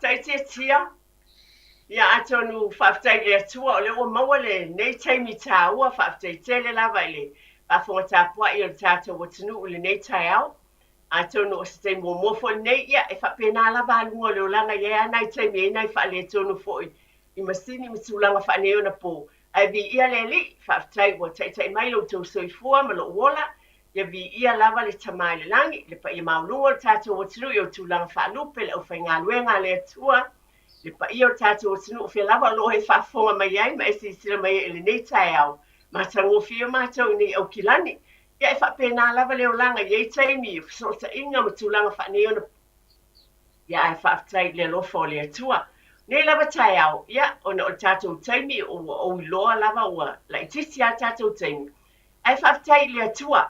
Faafetai Tiatia. Ia atonu faafetai i le Atua o lea ua maua lenei taimi taua, faafetai tele lava i le faafofoga tapuai o le tatou atunuu i lenei taeao. Atonu o se taimi muamua foi lenei, ia e faapena lava aluga o le olaga, e i ai lava nai taimi e i ai nai faaletonu foi i masini ma tulaga faaneionapo. Ae viia le Alii, faafetai ua taitai mai lo outou soifua ma lou ola, ia viia lava le Tama i le Lagi, le paia maualuga o le tatou atunuu i ou tulaga faalupe, le aufaigaluega a le Atua, le paia o le tatou atunuu, o fea lava o lo o e faafofoga mai ai ma e silasila mai ai i lenei taeao, matagofie matou i nei Aukilani. Ia e faapena lava le olaga, e i ai taimi o fesootaiga ma tulaga faaneionapo, Ia ae faafetai i le alofa o le Atua. Nei lava taeao, ia, ona o le tatou taimi, ua ou iloa lava ua laitiiti lava le tatou taimi. Ae faafetai i le Atua.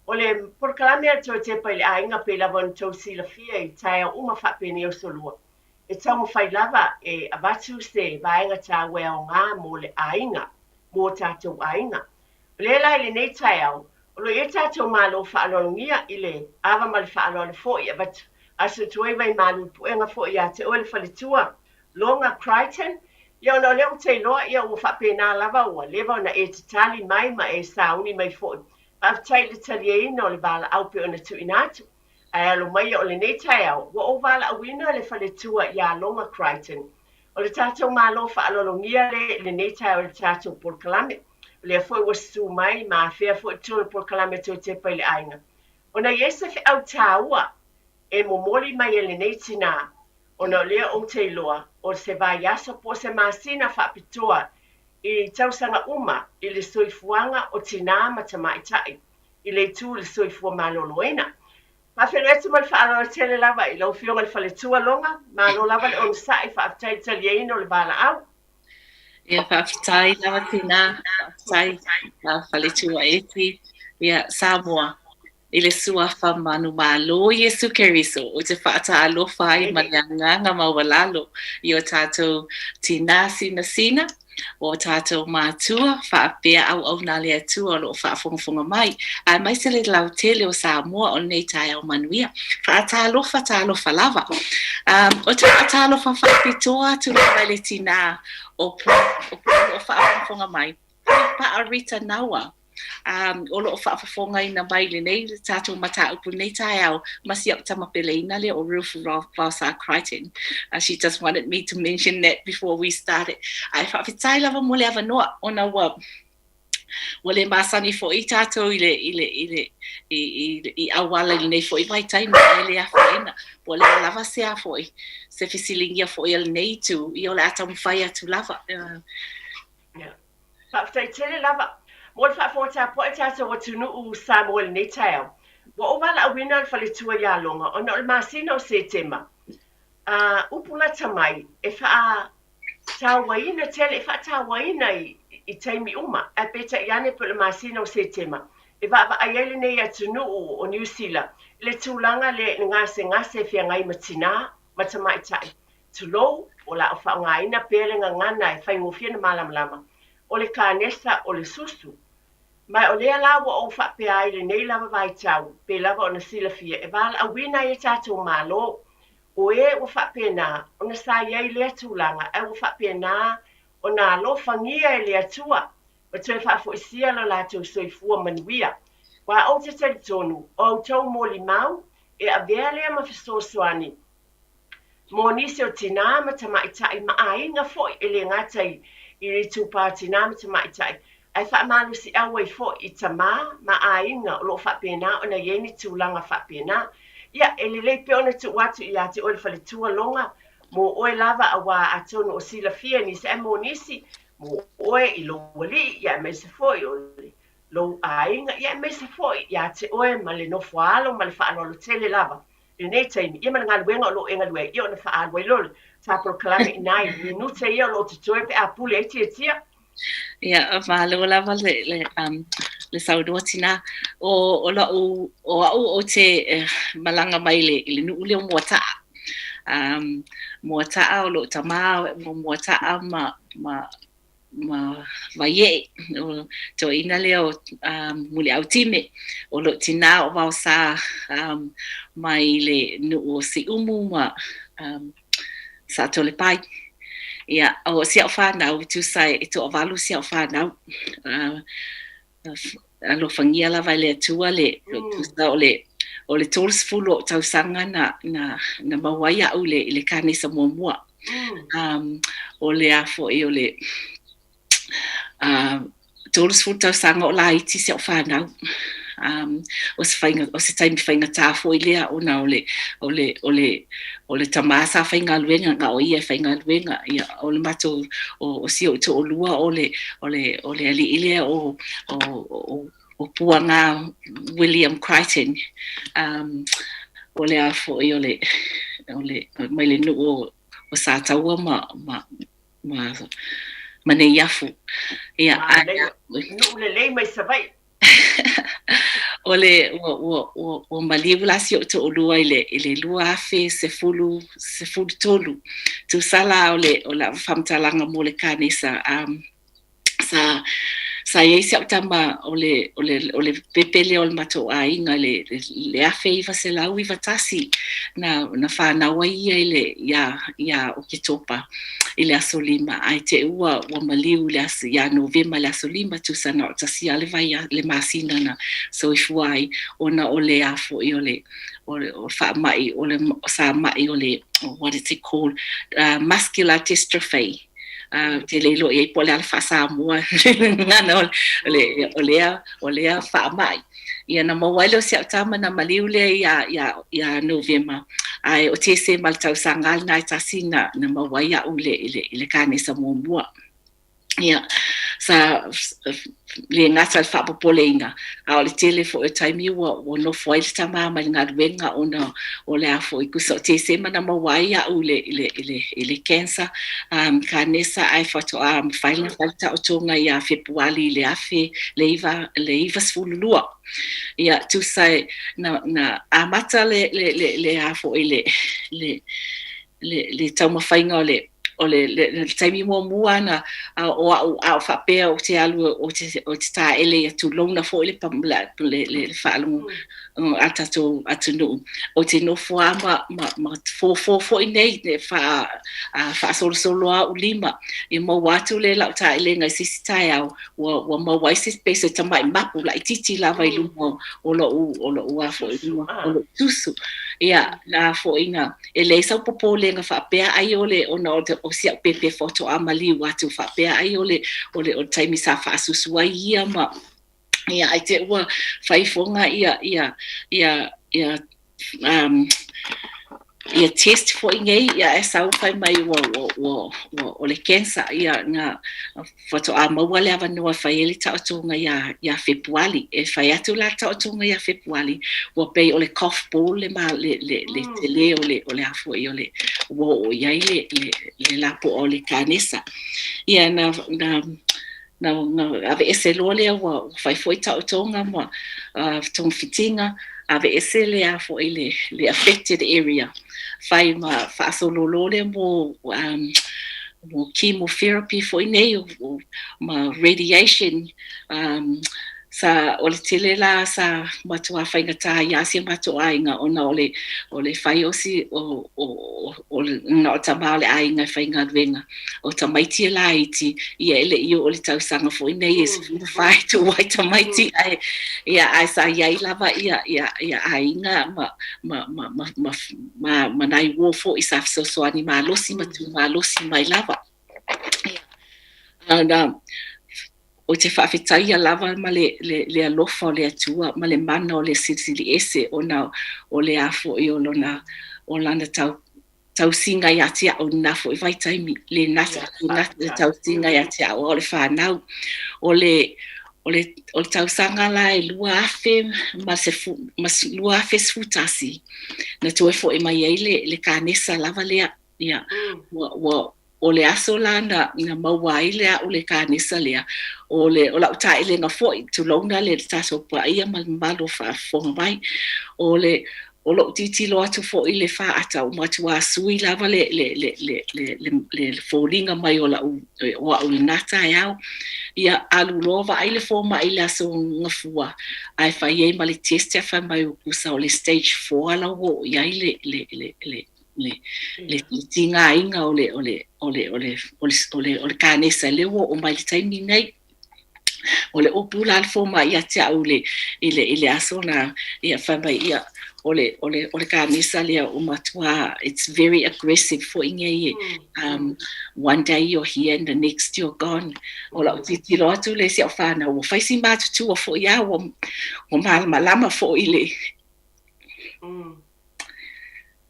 O le polokalame a le Toe Tepa i le Aiga pei lava ona tou silafia i taeao uma faapenei Aso Lua, e taumafai lava e avatu se vaega taua e aoga mo le aiga, mo tatou aiga. O lea la i lenei taeao, o lo o i ai tatou Malo faaaloalogia i le ava ma le faaaloalo foi e avatu aso atu ai vaimalu i puega foi ia te oe le faletua, Loga Crichton. Ia ona o lea ou te iloa ia ua faapena lava ua leva ona e tatali mai ma e sauni mai foi. Faafetai i le taliaina o le valaau pei ona tuuina atu. Ae alo maia o lenei taeao, ua ou valaauina le faletua ia Loga Crichton. O le tatou Malo faaaloalogia lea i lenei taeao i le tatou polokalame. O lea foi ua susu mai ma afea foi totonu o le polokalame Toe Tepa i le Aiga. Ona i ai se feau taua e momoli mai e lenei tinā, ona o lea ou te iloa o se vaiaso po o se masina faapitoa i tausaga uma i le soifuaga o tinā ma tamaitai i le itu i le soifua maloloina. Faafeiloai atu ma le faaaloalo tele lava i lau Afioga i le Faletua Loga, malo lava le onosai, faafetai i le taliaina o le valaau. Ia faafetai lava tinā, faafetai Faletua Eti, ia Samoa i le suafa manumalo o Iesu Keriso ou te faatalofa ai ma le agaga maualalo i o tatou tinā sinasina, o tatou matua faapea auauna a le Atua o lo o faafogafoga mai, aemaise le lautele o Samoa o lenei taeao manuia. Faatalofa, talofa lava. Um, ou te faatalofa faapitoa atu lava i le tinā o Pua, o Pua o lo o faafogafoga mai. Puipa'a Rita Naua, um, o lo o faafofogaina mai lenei le tatou mataupu lenei taeao ma si au tama peleina lea o Ruth Vaosa Crichton. She just wanted me to mention that before we started. Ae faafetai lava mo le avanoa ona ua ua le masani foi tatou i le i le i le i i i auala i lenei foi vaitaimi ae le afaina. Po o le a lava se a foi se fesiligia foi a lenei itu, ia o le a taumafai atu lava. Uh, yeah. Faafetai tele lava mo le faafofoga tapuai o tatou atunuu Samoa i lenei taeao. Ua ou valaauina le faletua ia Loga ona o le masina o Setema, a upu lata mai e faatauaina tele, e faatauaina i, i taimi uma, ae peitai ane pei o le masina o Setema e vaavaai ai lenei atunuu o Niu Sila i le tulaga lea i le gasegase e feagai ma tinā ma tamaitai. Tulou, o le a ou faaaogaina pea le gagana e faigofie ona malamalama, o le kanesa o le susu. Ma o lea la ua ou faapea ai i lenei lava vaitau, pei lava ona silafia e valaauina ai e tatou Malo, o e ua faapena ona sa i ai lea tulaga ae ua faapena ona alofagia e le Atua ma toe faafoisia lo latou soifua manuia. Aua ou te talitonu, o a outou molimau e avea lea ma fesoasoani Mo nisi o tinā ma tamaitai ma aiga foi e le gata i i le itupa tinā ma tamaitai, ae faamalosiau ai foi i tamā ma aiga o lo o faapena ona i ai ni tulaga faapena. Ia, e lelei pea ona tuu atu ia te oe le faletua Loga, mo oe lava aua atonu o silafia e nisi, ae mo nisi, mo oe i lou alii, ia aemaise foi o le lou aiga, ia aemaise foi ia te oe ma le nofo a alo ma le faaaloalo tele lava. I lenei taimi, ia ma le galuega o lo o e galue ai, ia ona faaalu ai lea o le ta polokalame i nai minute ia o lo o totoe pe a pule ai Tiatia. Ia, malo lava le, le, um, le saunoa tinā. O, o la'u, o a'u ou te eh, malaga mai le, i le nu'u lea o Moata'a. Um, Moata'a o lo'u tamā o Moata'a ma, ma, ma Vaie'e, o toeaina lea o um, Muliautime, o lo'u tinā o Vaosa um, mai le nu'u o Siumu ma um, Sa Toalepai. Ia, o si au fanau, tusa e toavalu si au fanau. Alofagia lava e le Atua le tusa o le o le 30 o tausaga na maua ai au i le kanesa muamua. O le a foi o le 30 tausaga o laiti si au fanau. O se faiga, o se taimi faigata foi lea ona o le o le o le o le tamā sa faigaluega, na o ia e faigaluega. Ia, o le matou o si ou toalua o le o le o le alii lea o o o o Puaga William Crichton. O le a foi o le o le mai le nuu o Sataua ma Neiafu. Ia, nuu lelei mai Savaii. O le ua maliu la si ou toalua i le 2013. Tusa la o le o lau faamatalaga mo le kanesa. Sa i ai si au tama o le o le o le pepe lea o le matou aiga le 1991 na fanau ai ia i le ia ia Oketopa i le aso 5, ae te ua maliu i le aso ia Novema le aso 5, tusa na o tasi le vai le masina na soifua ai, ona o le a foi o le o faamai o le sa mai o le, what is it called, muscular dystrophy. Te le iloa i ai po o le ala faa-Samoa gagana o lea faamai. Ia, na maua ai lea o si au tama na maliu lea ia Novema, ae o Tesema le tausaga lena e tasi na maua ai au i le kanesa muamua. Ia, sa le gata le faapopoleina, a o le tele foi o taimi ua nofo ai le tamā mai le galuega ona o le a foi tusa o Tesema na maua ai au i le cancer, kanesa, ae faatoa mafai ona fai le taotoga ia Fepuali i le afe le iva le 92. Ia, tusa na amata le le le le a foi le taumafaiga o le taimi muamua na o au a o faapea o te alu o te taele ia tulouna foi le faalogo a tatou atunuu o te nofo a ma fofo foi nei le faasolosolo a au lima i maua atu le lau taelega i sisi taeao ua maua ai se pese tamai mapu laitiiti lava i luma o lou a foi luma o lou tusu. Ia, na foi na e leai sau popolega faapea ai o le ona o si au pepe faatoa maliu atu faapea ai o le o le o le taimi sa faasusu ai ia ma ia ai te ua fai foga ia ia ia ia um ia test foi nei, ia e sau fai mai ua o le cancer. Ia, na faatoa maua le avanoa fai ai le taotoga ia Fepuali. E fai atu la taotoga ia Fepuali, ua pei o le golf ball le ma le le le tele o le a foi o le ua oo i ai le lapoa o le kanesa. Ia, na aveese loa lea, ua fai foi taotoga ma togafitiga, aveese le a foi le affected area, fai ma faasololo lea mo chemotherapy foi nei ma radiation. Sa o le tele la sa matua faigata ia si matou aiga ona o le fai o si o le na o tama o le aiga e faigaluega o tamaiti e laiti ia e le i oo le tausaga foi nei e 14 e tuu ai tamaiti, ae ia ae sa iai lava ia aiga ma nai uo foi sa fesoasoani malosi ma tumalosi mai lava. Ia, na o te faafetaia lava ma le alofa o le Atua ma le mana o le Silisili Ese ona o le a foi o lona o lana tausiga ia te au na foi vaitaimi le nata le nata le tausiga ia te au o le fanau. O le tausaga la e 2000 ma se fu, ma 2011 na toe foi mai ai le kanesa lava lea. Ia, ua o le aso la na maua ai le au le kanesa lea o lau taelega foi, tulouna le tatou paia ma le mamalu o faafofoga mai, o le o lou tilotilo atu foi le faata ua matua sui lava le foliga mai o lau o au lena taeao. Ia, alu loa vaai le fomai le aso gafua ae fai ai ma le test, e fai mai ua tusa o le stage 4 la ua oo i ai le le le le le le tigaina o le o le o le o le o le o le o le kanesa lea ua oo mai i le taimi nei. O le upu la a le fomai ia te au i le i le i le aso na, ia fai mai ia o le o le o le kanesa lea ua matua it's very aggressive foi nei one day you're here and the next you're gone. O lau tilotilo atu lea i si au fanau ua fai si matutua foi a ua ua malamalama foi i le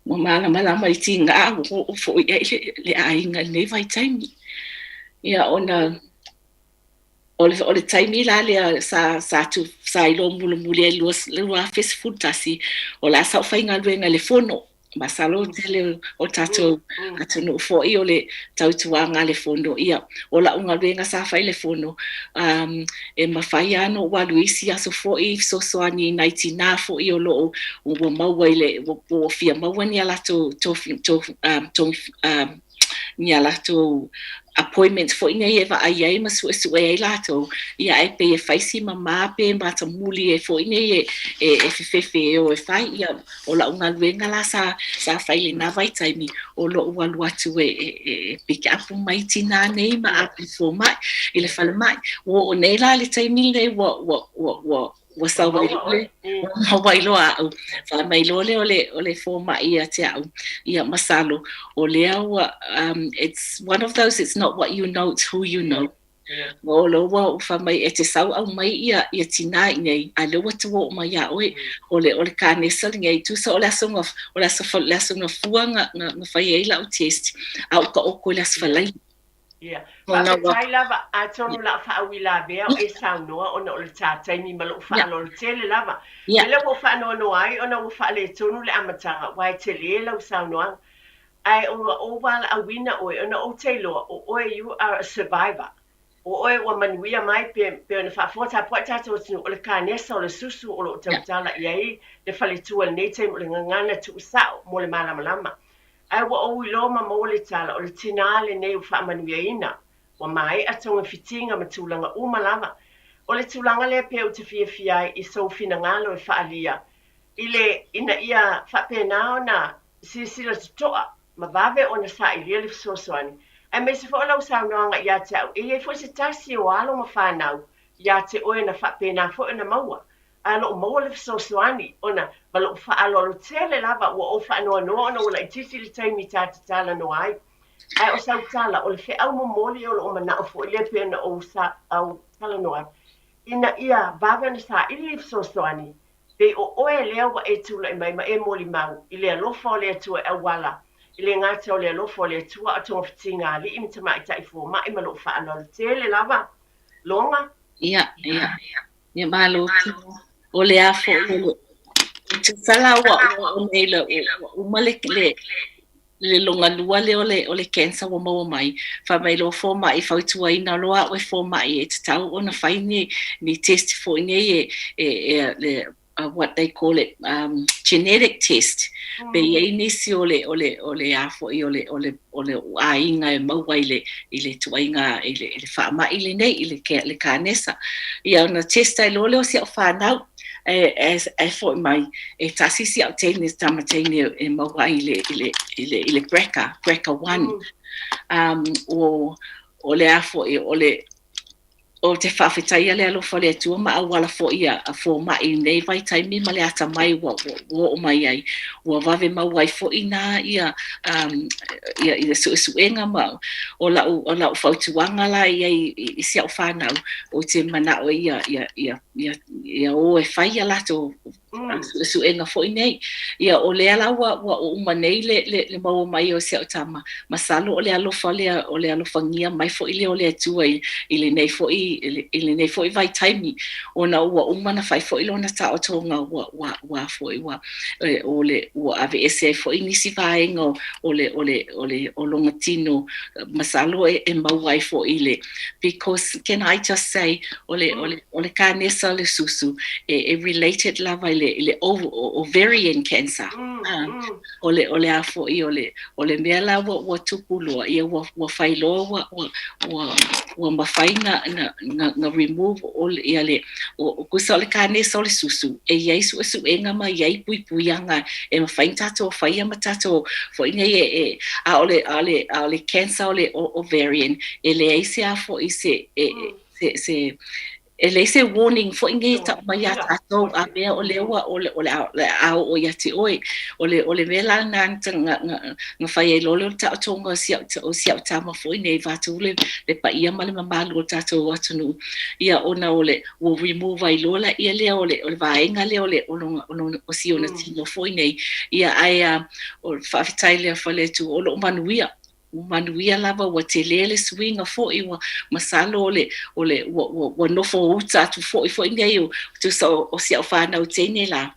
ua malamalama i tiga ua oo foi i ai le le aiga i lenei vaitaimi. Ia ona O le, o le taimi la lea sa, sa, tu, sa iloa mulimuli ai 2011, o le a sa ou faigaluega i le Fono. Masalo tele o tatou atunuu foi o le tautuaga a le Fono. Ia, o la'u galuega sa fai i le Fono, um, e mafai lava ona ou alu i isi aso foi i fesoasoani i nai tinā foi o lo o ua maua i le, ua, ua fia maua ni a latou tofi, tofi, um, togi, um, ni a latou appointments foi nei e vaai ai ma suesue ai latou, ia ae pei e fai si mamā pe matamuli e foi nei e, e, e fefefe e o e fai, ia o la'u galuega la sa, sa fai i lenā vaitaimi, o lo'u alu atu e, e, e, e pick up mai tinā nei ma ave i fomai, i le falemai. Ua oo nei la i le taimi lenei ua, ua, ua, ua, ua sau ai loa le, ua maua ai loa a'u, fai mai loa lea o le, o le fomai ia te a'u, ia masalo, o lea ua, um, it's one of those, it's not what you know, it's who you know. Ua o ua ua fai mai e te sau aumai ia, ia tinā iinei, a lea ua tuu oo mai iā ʻoe, o le, o le kanesa lenei, tusa o le aso na, o le aso, le aso Gafua na, na, na fai ai la'u test, a ua taoto i le aso Falaili. Ia. Faafetai lava, atonu o le a faauilavea o e saunoa ona o le tā taimi ma lou faaaloalo tele lava. O lea ua ou faanoanoa ai ona ua faaletonu le amataga, aua e tele lau saunoaga. Ae ua ou valaauina ʻoe ona ou te iloa o ʻoe you are a survivor. O ʻoe ua manuia mai pe, pei ona faafofoga tapuai tatou atunuu, o le kanesa o le susu o lo o tautala i ai le faletua i lenei taimi o le gagana tuusao mo le malamalama. Ae ua ou iloa ma maua le tala, o le tinā lenei ua faamanuiaina, ua maea togafitiga ma tulaga uma lava. O le tulaga lea pea ou te fiafia ai i sou finagalo e faaalia i le ina ia faapena ona silasila totoa ma vave ona sailia le fesoasoani, aemaise foi o lau saunoaga ia te au, e i ai foi se tasi o alo ma fanau ia te oe na faapena foi ona maua ae o lo o maua le fesoasoani ona ma lou faaaloalo tele lava ua ou faanoanoa ona ua laitiiti le taimi ta te talanoa ai. Ae o sau tala, o le feau momoli o lo o manao foi lea pei ona ou au talanoa atu, ina ia vave ona saili le fesoasoani, pei o oe lea ua e tulai mai ma e molimau i le alofa o le Atua e auala i le gata o le alofa o le Atua a togafitiga alii ma tamaitai fomai ma lou faaaloalo tele lava. Loga. Ia, ia. Ia malo Tino. O le a foi o le e tusa la ua ua oo nei le ua uma le le le lona lua lea o le o le cancer ua maua mai. Fai mai loa fomai fautuaina loa a'u e fomai e tatau ona fai ni ni test foi nei e e e le what they call it genetic test pe i ai nisi o le o le o le a foi o le o le o le aiga e maua i le i le tuaiga i le i le faamai lenei i le le kanesa. Ia ona test ai loa lea o si au fanau e e e foi mai e tasi si au teine tama teine e maua ai i le i le i le i le BRCA BRCA 1. O o le a foi o le Ou te faafetaia le alofa o le Atua ma auala foi a fomai i lenei vaitaimi ma le atamai ua ua oo mai ai, ua vave maua ai foi nā ia um ia ia suesuega ma o la'u o la'u fautuaga la i ai i si a'u fanau, ou te mana'o ia ia ia ia ia o e fai ia latou suesuega foi nei. Ia, o lea la ua, ua uma nei le, le, le maua mai o si au tama, masalo o le alofa lea, o le alofagia mai foi lea o le Atua i, i lenei foi, i, le, i lenei foi vaitaimi, ona ua uma ona fai foi lona taotoga, ua, ua, ua foi, ua, e, o le, ua aveese ai foi nisi vaega o, o le, o le, o le, o lona tino, masalo e, e maua ai foi le, because can I just say, o le, o le, o le kanesa kanesa o le susu e, e related lava i le, i le ovarian cancer. Mm, ah, mm. O le, o le a foi, o le, o le mea la ua, ua tupu loa, ia ua, ua fai loa ua, ua, ua, ua mafai na, na, na, na remove o, ia le, o, o kusa o le kanesa o le susu, e i ai suesuega ma i ai puipuiaga e mafai ona tatou faia ma tatou foi nei e, e a o le, a o le, a o le cancer o le ovarian, e leai se a foi se, e, mm. se, se e leai se warning foi nei e tau mai iā tatou a mea o lea ua o le o le a, le a oo ia te oe. O le o le mea la na na na, na fai ai loa lea o le taotoga o si au o si au tama foi nei vaeatu le le paia ma le mamalu o le tatou atunuu. Ia ona o le ua remove ai loa laia lea o le o le vaega lea o le o lona o lona o si ona tino foi nei. Ia ae a o le faafetai lea faleatua o lo o manuia. Ua manuia lava, ua tele le suiga foi, ua masalo o le, o le, ua, ua, ua nofo uta atu foi foi nei o, tusa o, o si au fanau teine la,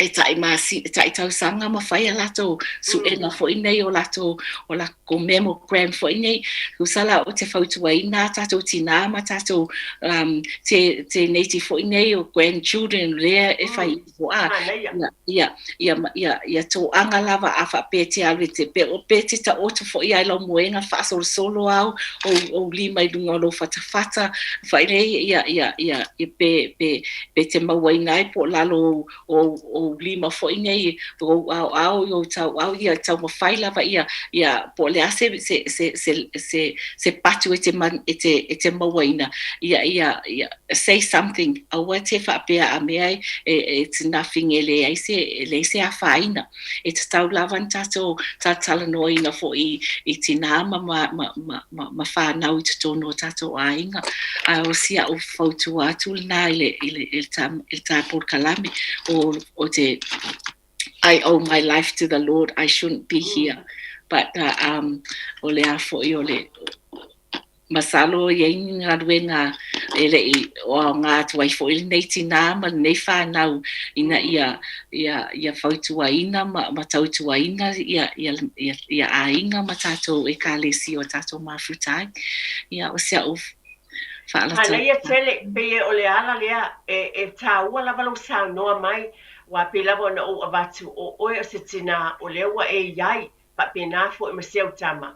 e tai masi, e tai tausaga ma fai a latou suega foi nei o latou, o lakou mammogram foi nei. Tusa la ou te fautuaina a tatou tinā ma tatou um, te, teineiti foi nei o grandchildren lea e fai iho a, ia, ia, ia, ia, ia toaga lava a faapea e te alu e te, pe, pe te taoto foi ai lau moega faasolosolo au, ou, ou lima i luga o lou fatafata, fai nei, ia, ia, ia, ia pe, pe, pe te mauaina ai po o lalo ou, ou, ou lima foi nei, ou aoao i ou tauau, ia taumafai lava ia, ia, po o le a se, se, se, se, se, se patu e te, man, e te, e te mauaina, ia, ia, ia, say something, aua te faapea a mea e, e, it's nothing e leai se, e leai se afaina. E tatau lava ona tatou talatalanoaina foi i, i tinā ma, ma, ma, ma, ma, ma whānau i totonu o tatou aiga. A o si au fautua atu lena i le, i le, i le tā, i le tā polokalame o, o te I owe my life to the Lord, I shouldn't be here. But uh, um, o le a foi o le, Masalo e i ai ni galuega e le i aoga atu ai foi lenei tinā ma lenei whānau ina ia, ia, ia fautuaina ma, ma tautuaina ia, ia, ia, ia aiga ma tātou ekalesia o tātou mafuta ai. Ia, o si au faalata. Manaia tele, pei e o le ala lea e, e tāua lava lou saunoa mai, aua pei lava ona ou avatu o oe o se tinā o lea ua e i ai, faapena foi ma si au tama.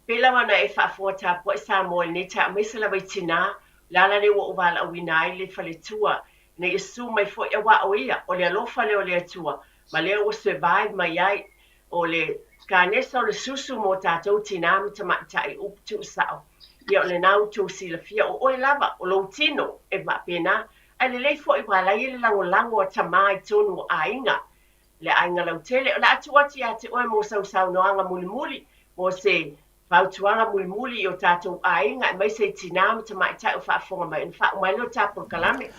Pei lava ona e faafofoga tapuai Samoa i lenei taeao aemaise lava i tinā, o le ala lea ua ou valaauina ai le faletua ina ia susu mai foi aua o ia o le alofa lea o le Atua ma lea ua survive mai ai o le kanesa o le susu mo tatou tinā ma tamaitai upu tuusao ia o lena ua tou silafia o oe lava o lou tino e faapena ae lelei foi ua ala ai le lagolago a tamā i tonu o aiga le aiga lautele. O le a tuu atu ia te oe mo sau saunoaga mulimuli, mo se fautuaga mulimuli i o tatou aiga, aemaise i tinā ma tamaitai o faafofoga mai, ona faauma ai lea o le ta polokalame.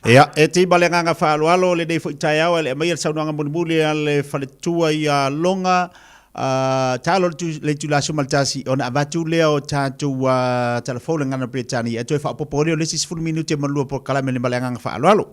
Ia, e ti ma le agaga faaaloalo lenei foi taeao e le aumaia le saunoaga mulimuli a le faletua ia Loga, uh, talo le itula 11 ona avatu lea o tatou uh, talafou le gagana Peretania e toe faaopoopo ai lea o le isi 10 minute ma lua polokalame le ma le agaga faaaloalo.